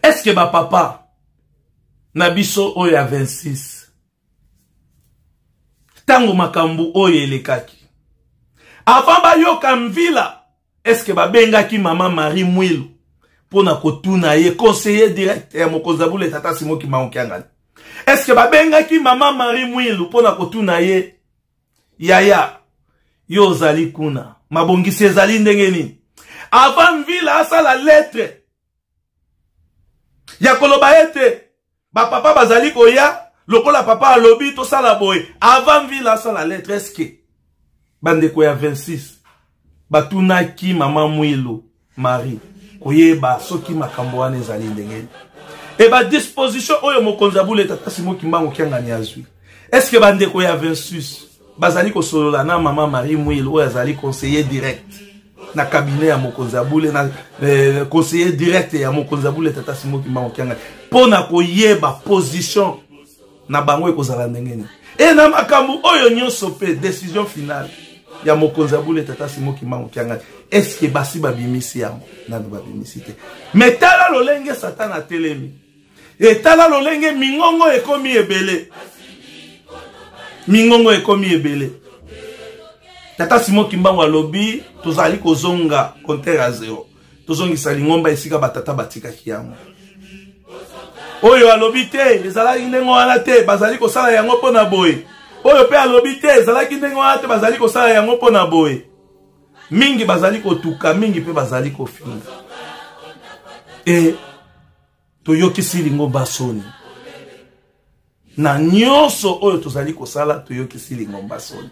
Est-ce que ba papa na biso oyo ya 26 ntango makambo oyo elekaki avant bayoka mvila, est-ce que babengaki mama Marie Mwilu mpo na kotuna ye, conseiller direct ya mokonzi ya bule tata Simon Kimbangu Kiangani? Est-ce que babengaki mama Marie Mwilu mpo na kotuna ye, yaya, yo ozali kuna, mabongisi ezali ndenge nini? Avant mvila asala lettre ya koloba ete bapapa bazali koya lokola papa alobi tosala boye, avant mvila asala lettre, est-ce que bandeko ya 26 batunaki mama Mwilu Marie koyeba soki makambo wana ezali ndenge nini? E badisposition oyo mokonzi ya bule tata Simon Kimbangu Kiangani azwi, est-ce que bandeko ya 26 bazali kosolola na mama Marie Mwilu oyo azali conseiller direct na cabinet ya mokonzi ya bule na conseiller direct ya mokonzi ya bule tata Simon Kimbangu Kiangani, mpo na koyeba position na bango ekozala ndenge nini e na makambo oyo nyonso, mpe décision finale ya mokonzi ya bule tata Simon Kimbangu Kiangani, est-ce que basi babimisi yango? Nano babimisi te. Me tala lolenge Satana atelemi, etala lolenge mingongo ekomi ebele, mingongo ekomi ebele. Tata Simon Kimbangu alobi tozali kozonga compteur ya zero, tozongisa lingomba esika batata batikaki yango. Oyo alobi te ezalaki ndenge wana te, bazali kosala yango mpo na boye. Oyo mpe alobi te ezalaki ndenge wana te, bazali kosala yango mpo na boye. Mingi bazali kotuka, mingi mpe bazali kofinga. E toyokisi lingomba soni na nyonso oyo tozali kosala, toyokisi lingomba soni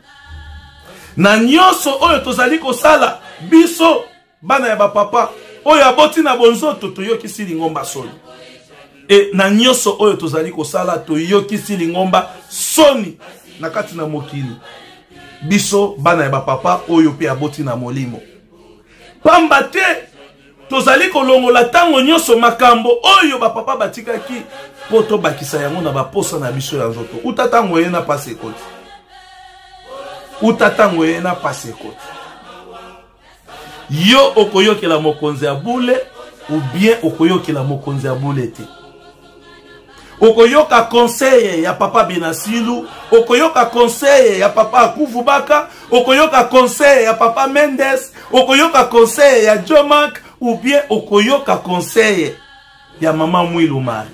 na nyonso oyo tozali kosala. Biso bana ya bapapa oyo aboti na bonzoto, toyokisi lingomba soni. E na nyonso oyo tozali kosala, toyokisi lingomba soni na kati na mokili, biso bana ya bapapa oyo mpe aboti na molimo, pamba te tozali kolongola ntango nyonso makambo oyo bapapa batikaki mpo tobakisa yango na baposa na biso ya nzoto. Uta ntango eye na pasi ekoti, uta ntango eye na pasi ekoti, yo okoyokela mokonzi ya bule ou bien okoyokela mokonzi ya bule te? Okoyoka conseil ya papa Benasilu, okoyoka conseil ya papa Akuvubaka, okoyoka conseil ya papa Mendes, okoyoka conseil ya Jomak, ou bien okoyoka conseil ya mama Mwilu Marie?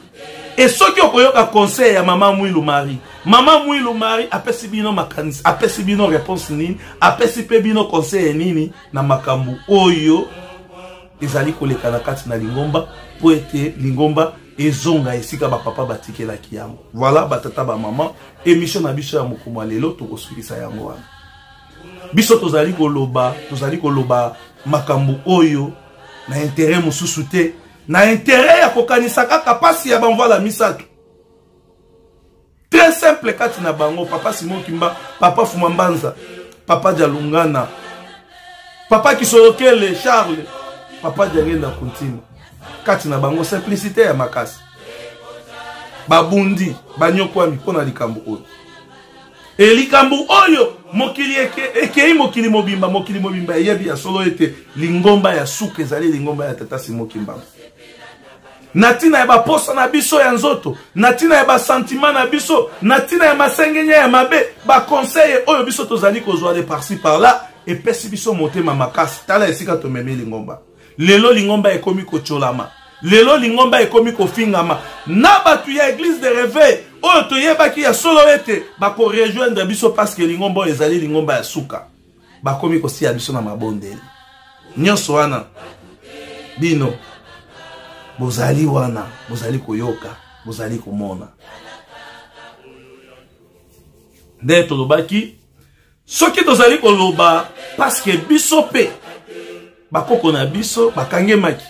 E soki okoyoka conseil ya mama Mwilu Marie, mama Mwilu Marie apesi bino makanisi, apesi bino réponse nini, apesi mpe bino conseil nini na makambo oyo ezali koleka na kati na lingomba, mpo ete lingomba ezonga esika bapapa batikelaki yango? Voilà, batata, bamama, émission na biso ya mokomo ya lelo tokosukisa yango wana. Biso tozali koloba, tozali koloba makambo oyo na intérêt mosusu te, na intérêt ya kokanisa kaka pasi ya bamvala misato très simple kati na bango: papa Simon Kimba, papa Fuma Mbanza, papa Dialungana, papa Kisolokele Charles, papa Diangenda Kuntima. Kati na bango simplicité ya makasi, babundi, banyokwami mpo na likambo oyo. E likambo oyo mokili ekei, mokili mobimba, mokili mobimba eyebi ya solo ete lingomba ya suka ezali lingomba ya tata Simon Kimbangu. Na ntina ya baposa na biso ya nzoto, na ntina ya basantima na biso, na ntina ya masengenya ya mabe, baconseil oyo biso tozali kozwa de par-ci par-là epesi biso motema makasi. Tala esika tomemi lingomba lelo. Lingomba ekomi kotyolama lelo, lingomba ekomi kofingama na bato ya église de réveil oyo toyebaki ya solo ete bakorejoindre biso, parce que lingomba oyo ezali lingomba ya suka. Bakomi kosia biso na mabondeli nyonso wana. Bino bozali wana, bozali koyoka, bozali komona. Nde tolobaki, soki tozali koloba, parce que biso mpe bakoko na biso bakangemaki,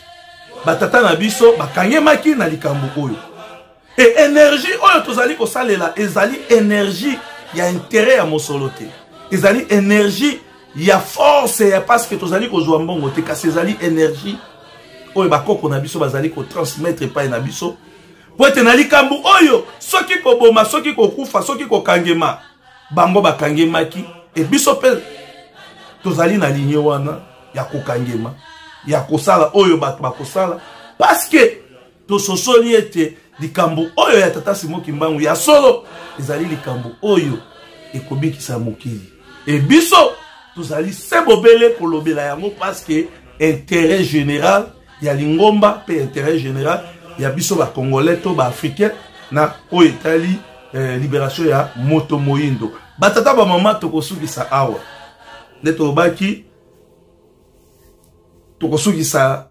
batata na biso bakangemaki na likambo oyo. E énergie oyo tozali kosalela ezali énergie ya intérêt ya mosolo te, ezali énergie ya force ya parce que tozali kozwa mbongo te, kasi ezali énergie oyo bakoko na biso bazali kotransmettre epai na biso, po ete na likambo oyo, soki koboma, soki kokufa, soki kokangema, bango bakangemaki, e biso mpe tozali na ligne wana ya kokangema, ya kosala oyo bato bakosala, parce que Tososoli ete likambo oyo ya tata Simon Kimbangu ya solo ezali likambo oyo ekobikisa mokili. E biso tozali se bobele kolobela yango parce que intérêt général ya lingomba mpe intérêt général ya biso ba congolais to ba africain na oyo etali eh, libération ya moto moyindo. Batata ba mama, tokosukisa awa nde tolobaki tokosukisa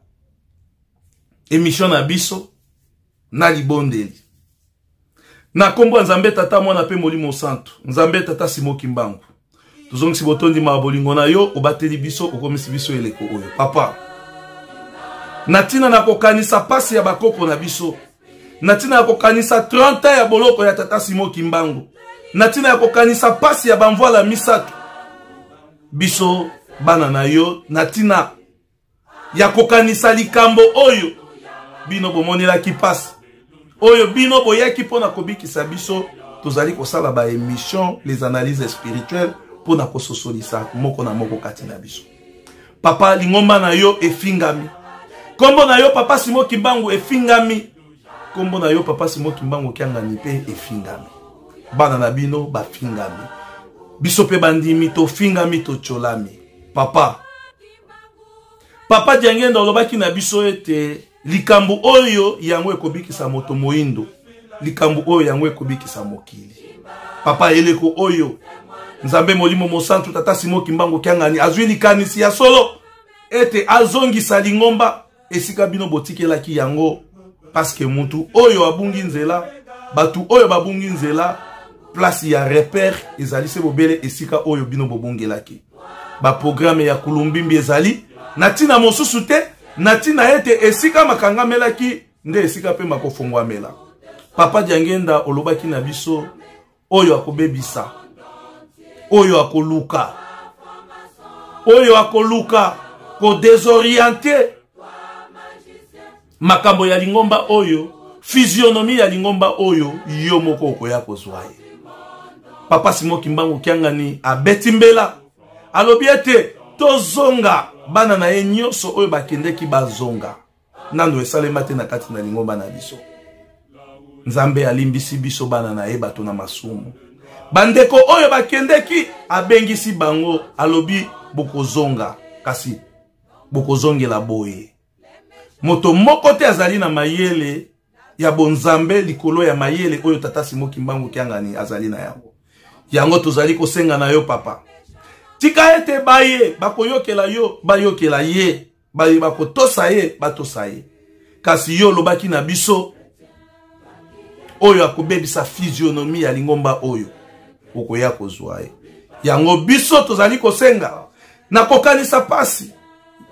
émission na biso na libondeli na nkombo ya Nzambe Tata, Mwana mpe Molimo Santu. Nzambe Tata Simo Kimbangu, tozongisi botondi mawa bolingo na yo, obateli biso, okomisi biso eleko oyo. Papa, na ntina na kokanisa mpasi ya bakoko na biso, na ntina ya kokanisa 30 ans ya boloko ya tata Simo Kimbangu, na ntina ya kokanisa mpasi ya bamvwala misato, biso bana na yo, na ntina ya kokanisa likambo oyo bino bomonelaki mpasi, oyo bino boyaki mpo na kobikisa biso, tozali kosala ba émission, les analyses spirituelles, mpo na kososolisa moko na moko kati na biso. Papa, lingomba na yo efingami, nkombo na yo papa Simo Kimbangu efingami, nkombo na yo papa Simo Kimbangu Kiangani mpe efingami, bana na bino bafingami, biso mpe bandimi tofingami, totyolami. Papa, Papa Diangenda olobaki na biso ete likambo oyo yango ekobikisa moto moyindo, likambo oyo yango ekobikisa mokili. Papa, eleko oyo Nzambe Molimo Mosantu Tata Simo Kimbangu Kiangani azwi likanisi ya solo ete azongisa lingomba esika bino botikelaki yango, paske mutu oyo abungi nzela, bato oyo babungi nzela, place ya repère ezali se bobele esika oyo bino bobungelaki. Baprograme ya kulumbimbi ezali na ntina mosusu te, na ntina ete esika makangamelaki nde esika mpe makofongwamela. Papa Diangenda olobaki na biso, oyo akobebisa, oyo akoluka, oyo akoluka kodesoriente makambo ya lingomba oyo, physionomie ya lingomba oyo, yo moko okoya kozwa ye. Papa Simo Kimbangu Kiangani abeti mbela, alobi ete tozonga, bana na ye nyonso oyo bakendeki bazonga. Nano esalema te na kati na lingomba na biso. Nzambe alimbisi biso bana na ye bato na masumu. Bandeko oyo bakendeki, abengisi bango, alobi bokozonga, kasi bokozongela boye. Moto moko te azali na mayele ya bonzambe likolo ya mayele oyo tata Simo Kimbangu Kiangani azali na yango. Yango tozali kosenga na yo papa, tika ete baye bakoyokela yo bayokela ye, baye bakotosa ye batosa ye. Kasi yo olobaki na biso, oyo akobebisa physionomie ya lingomba oyo, okoya kozwa ye. Yango biso tozali kosenga na kokanisa pasi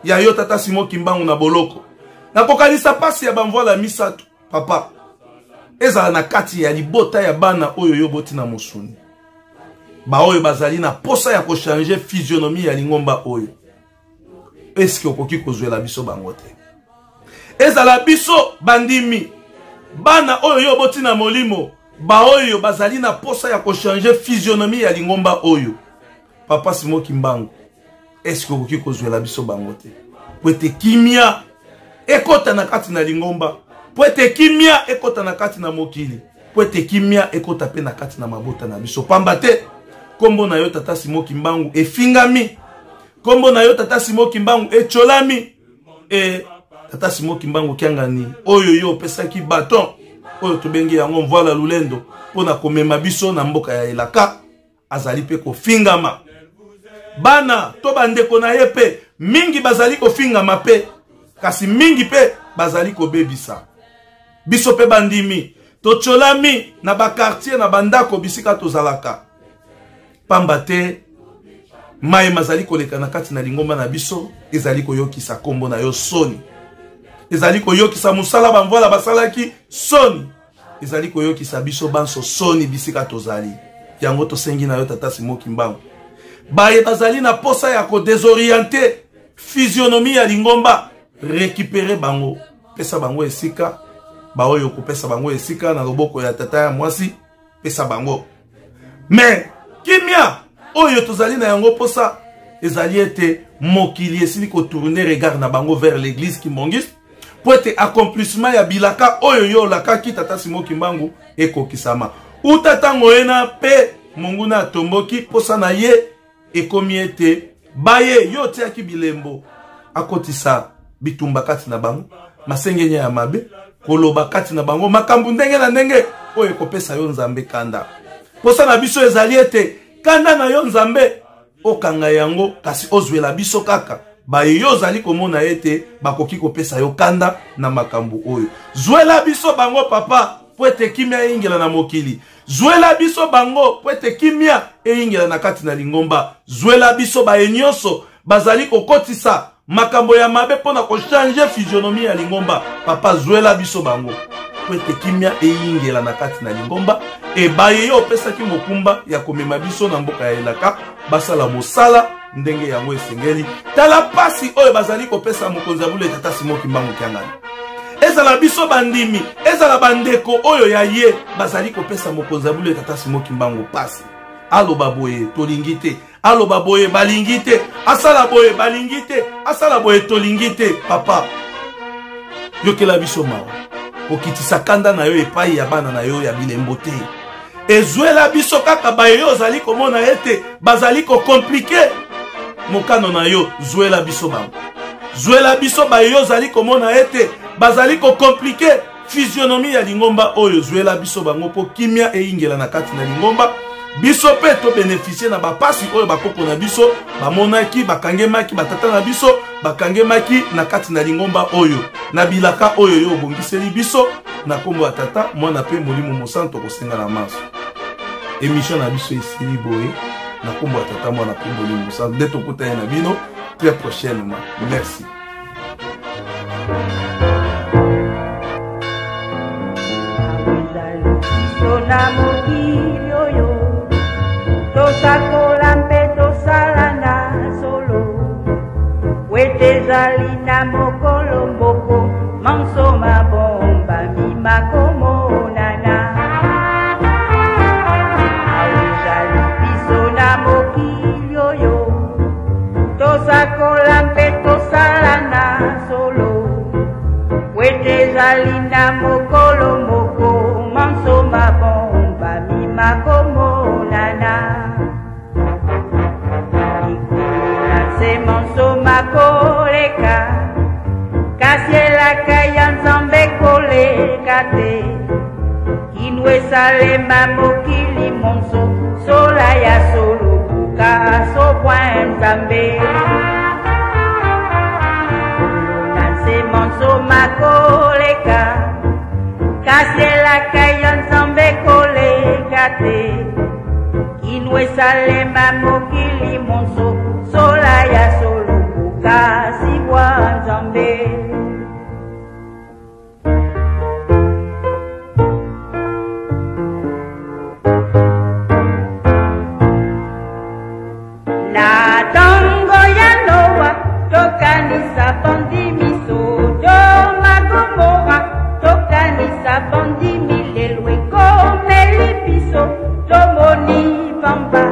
ya yo tata Simo Kimbangu na boloko, na kokanisa pasi ya bamvwala misato, papa, ezala na kati ya libota ya bana oyo yo boti na mosuni, baoyo bazali na posa ya kochange physionomie ya lingomba oyo, eske okoki kozwela biso bango te? Ezala biso bandimi, bana oyo yo oboti na molimo, baoyo bazali na posa ya kochange physionomie ya lingomba oyo, papa Simo Kimbangu, eske okoki kozwela biso bango te, po ete kimia ekota na kati na lingomba, po ete kimia ekota na kati na mokili, po ete kimia ekota mpe na kati na mabota na biso? Pamba te nkombo na yo tata Simo Kimbangu efingami, nkombo na yo tata Simo Kimbangu etiolami. E tata Simo Kimbangu Kiangani, oyo yo opesaki baton oyo tobengi yango mvwala lulendo mpo na komema biso na mboka ya elaka, azali mpe kofingama. Bana to bandeko na ye mpe mingi bazali kofingama mpe, kasi mingi mpe bazali kobebisa. Biso mpe bandimi totyolami na bakartier, na bandako bisika tozalaka, pamba te maye mazali koleka na kati na lingomba na biso ezali koyokisa nkombo na yo soni, ezali koyokisa mosala bamvwala basalaki soni, ezali koyokisa biso banso soni bisika tozali. Yango tosengi na yo tata Simo Kimbangu, baye bazali na posa ya kodesoriente physionomie ya lingomba, récupere bango, pesa bango esika, baoyo kopesa bango esika na loboko ya tata ya mwasi, pesa bango. Me kimia oyo tozali na yango posa ezali ete mokili esili kotourne regard na bango vers l'église kimbangiste. mpo ete accomplissement ya bilaka oyo yo olakaki tata Simon Kimbangu ekokisama. Uta ntango ena mpe monguna atomboki, mposa na ye ekomi ete baye yo otiaki bilembo akotisa bitumba kati na bango, masengenya ya mabe, koloba kati na bango makambo ndenge na ndenge oyo ekopesa yo Nzambe kanda. Mposa na biso ezali ete kanda na yo Nzambe okanga yango, kasi ozwela biso kaka baye yo ozali komona ete bakoki kopesa yo kanda na makambo oyo. Zwela biso bango papa, mpo ete kimia eyingela na mokili. Zwela biso bango mpo ete kimia eyingela na kati na lingomba. Zwela biso baye nyonso bazali kokotisa makambo ya mabe mpo na kochange physionomie ya lingomba. Papa, zwela biso bango mpo ete kimia eyingela na kati na lingomba. Ebaye yo opesaki mokumba ya komema biso na mboka ya elaka, basala mosala ndenge yango esengeli. Tala pasi oyo bazali kopesa mokonzi ya bule tata Simon Kimbangu Kiangani. Ezala biso bandimi, ezala bandeko oyo ya ye, bazali kopesa mokonzi ya bule tata Simon Kimbangu pasi. Aloba boye tolingi te, aloba boye balingi te, asala boye balingi te, asala boye tolingi te. Papa, yokela biso mawa, kokitisa kanda na yo epai ya bana na yo ya bilembo te. Ezwela biso kaka baye yo ozali komona ete bazali kokomplike mokano na yo. Zwela biso bango, zwela biso baye yo ozali komona ete bazali kokomplike physionomie ya lingomba oyo. Zwela biso bango mpo kimia eyingela na kati na lingomba, biso mpe tobenefisie na bapasi oyo bakoko na biso bamonaki, bakangemaki, batata na biso bakangemaki na kati na lingomba oyo, na bilaka oyo yo obongiseli biso. Na nkombo ya Tata, Mwana mpe Molimo Mosantu, tokosenga na manso. Emission na biso esili boye. Na nkombo ya Tata, Mwana mpe Molimo Mosantu nde tokutani na bino très prochainement. Merci. Na mokili oyo tosakola mpe tosala na solo, wete ezali na mokolo moko manso mabombami makomonana. Awa ezali biso na mokili oyo tosakola mpe tosala na solo, wete ezali na mokolo moko manso mabombami makomonana. Likolo na nse manso makoleka, kasi elaka ya Nzambe koleka te. Kino esalema mokili monso, sola ya solo buka sobwa Nzambe. Likolo na nse manso makoleka, kasi elaka ya Nzambe koleka te. Kino esalema mokili monso, sola ya solo buka sibwa Nzambe. Na tango ya Noa tokanisa bandimi Sodoma Gomora, tokanisa bandimi lelo ekomeli biso tomoni pamba,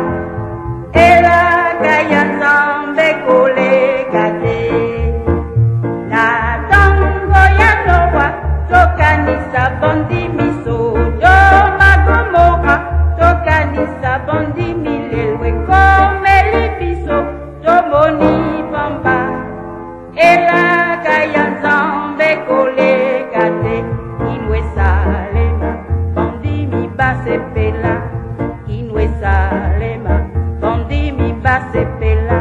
elaka ya Nzambe koleka te. Na tango ya Noa tokanisa bandimi Sodoma Gomora, tokanisa bandimi lelo ekomeli biso tomoni pamba, elaka ya Nzambe koleka te. Kino esalema bandimi basepela, kino esalema bandimi basepela,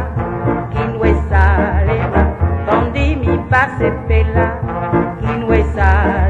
kino esalema bandimi basepela, kino esalema.